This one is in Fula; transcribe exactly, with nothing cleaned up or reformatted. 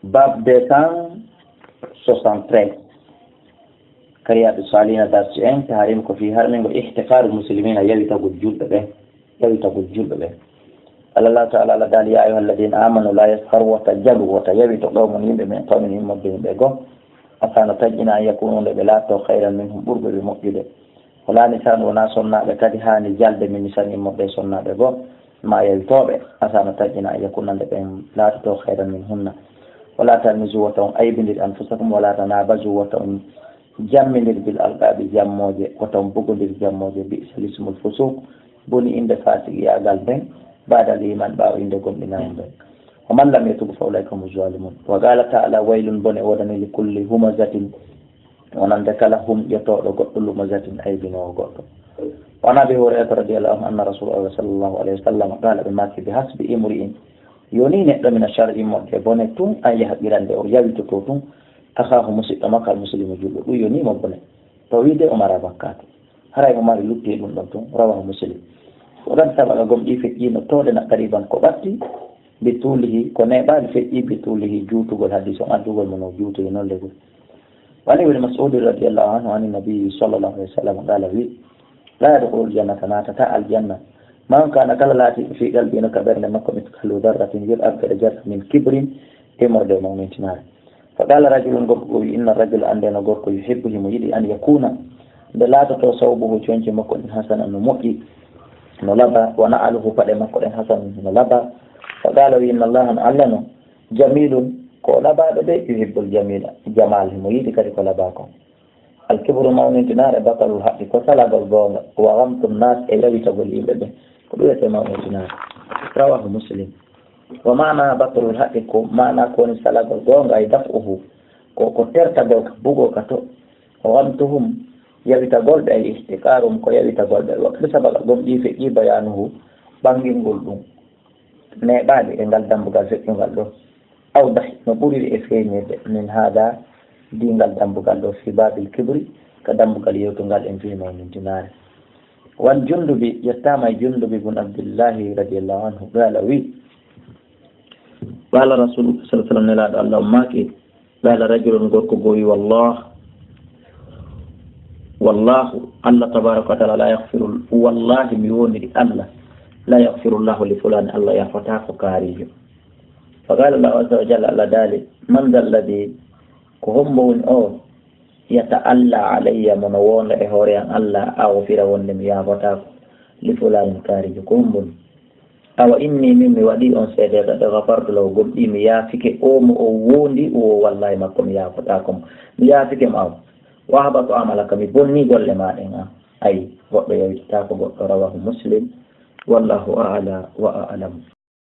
Bab deux cent soixante-treize. Ka Riyadu Salihina darsi en, taharim ko fii harmingo ihtiqaru muslimina, yawitagol julɓe ɓen, yawitagol julɓe ɓen. Qala Allahu ta'ala, Allah daali, "Ya ayyuha alladhina amanu la yaskharu," wota jalu, wota yawito qawmun yimɓe min qawmin immorde yimɓe goo. Asa no taƴƴina an yakunu nde ɓe laatoo khayran minhum ɓurɓe ɓe moƴƴude. Wala nisan wona sonnaaɓe kadi haani jalde min nisan immorde sonnaaɓe goo. Ma yawitooɓe, asa no taƴƴina an yakunna nde ɓen laatotoo khayran minhunna. Wala talmizu wota on aybindir anfusakum, wala tanabazu wota on jammindir bil alqabi jammooje, wota on bugondir jammooje, bi'sa lismul fusuq, boni innde faasiqiyaagal nden, ba'dal iman ɓaawo innde gomɗinaaɓe nden. Wa man lam yatub fa ulaika humu zalimun. Wa qala ta'ala, waylun bone woodani li kulli humazatin wonande kala humƴotooɗo goɗɗo, lumazatin aybinoowo goɗɗo. Wa an Abi Hurayrata radiyallahu anhu anna Rasulallah sallallahu alayhi wa sallam qala, ɓe maaki, bi hasbi imri'in, yoni neɗɗo min ashar immorde bone tun an yahqirande o yawitoto tun, akhahu musiɗɗo makko al muslimu julɗo, ɗum yoni mo bone. To wiide o mara bakkaatu. Haray mo mari lutti e ɗum ɗon tun, rawahu Muslim. Ko ɗon sabaga gom ɗi feƴƴino toode na qariban ko ɓatti, bi tuulihi, ko neeɓaali feƴƴi bi tuulihi juutugol hadis on, addugol mo no juutude non legol. Wa an Ibn Mas'ud radiyallahu anhu an Nabi sallallahu alayhi wa sallam qala wi, la yadkhulul jannata, naatata aljanna, man kana kala laati fi qalbi no ka ɓernde makko mithqalu dharratin, yul abbere jarra min kibrin, immorde e mawnintinaare. Fa qala rajulun, gorko o wi, inna rajula, anndeno gorko, yuhibbu, himo yiɗi, an yakuna, nde laatoto sawbuhu, conci makko ɗin, hasana, no moƴƴi, no laba, wa na'aluhu, paɗe makko ɗen, hasana, no laba. Fa qala, wi, inna Allaha, no Allah no, jamilun, ko labaaɗo de, yuhibbul jamila, jamal, himo yiɗi kadi ko labaa kon. Al kibru, mawnintinaare, batarul haqqi, ko salagol goonga, wa ghamtun nas, e yawitagol yimɓe ɓen, ko ɗum wiyetee mawnintinaare. Rawahu Muslim. Wa maana batrul haqqi, ko maana ko woni salagol goonga, ay daf'uhu, ko, ko tertagol ka, bugol ka to. Wa ghamtuhum, yawitagol ɓe, ay ihtiqarum, ko yawitagol ɓe. Wa qad sabaqa, gom ɗi feƴƴi, bayanuhu, ɓangingol ɗum. Neeɓaali e ngal dambugal feƴƴungal ɗo. Awdah, no ɓuriri e feeñirde, min hada, dingal dambugal ɗo, fi babil kibri, ka dambugal yewtungal en fii mawnintinaare. Wan Jundubi, yettaama e Jundubi bun Abdillahi radiyallahu anhu, qaala wi, qaala Rasul sallallahu alaihi wasallam, nelaaɗo Allah on maaki, qaala rajulun, gorko goo wi, wallah, wallahu, Allah tabaraka wa taala, la yaghfiru, wallahi, mi woniri Allah, la yaghfiru Allahu li fulani, Allah yaafataako kaarijo. Fa qaala Allahu azza wa jalla, Allah daali, man dha alladhi, ko hombo woni o, yata'alla alayya, mo no wonda e hoore an Allah, aghfira, wonde mi yaafataako, li fulanin, kaarijo, ko hombo woni? Awa inni, min mi waɗi on seedeeɗo, qad ghafartu lahu, gomɗii mi yaafike o mo o wondi, o wallahi makko mi yaafataako mo, mi yaafike mo awa. Wa ahbatu amalaka, mi bonni golle ma ɗen an. Ay, goɗɗo yawitataako goɗɗo, rawahu Muslim, wallahu a'la wa a'lam.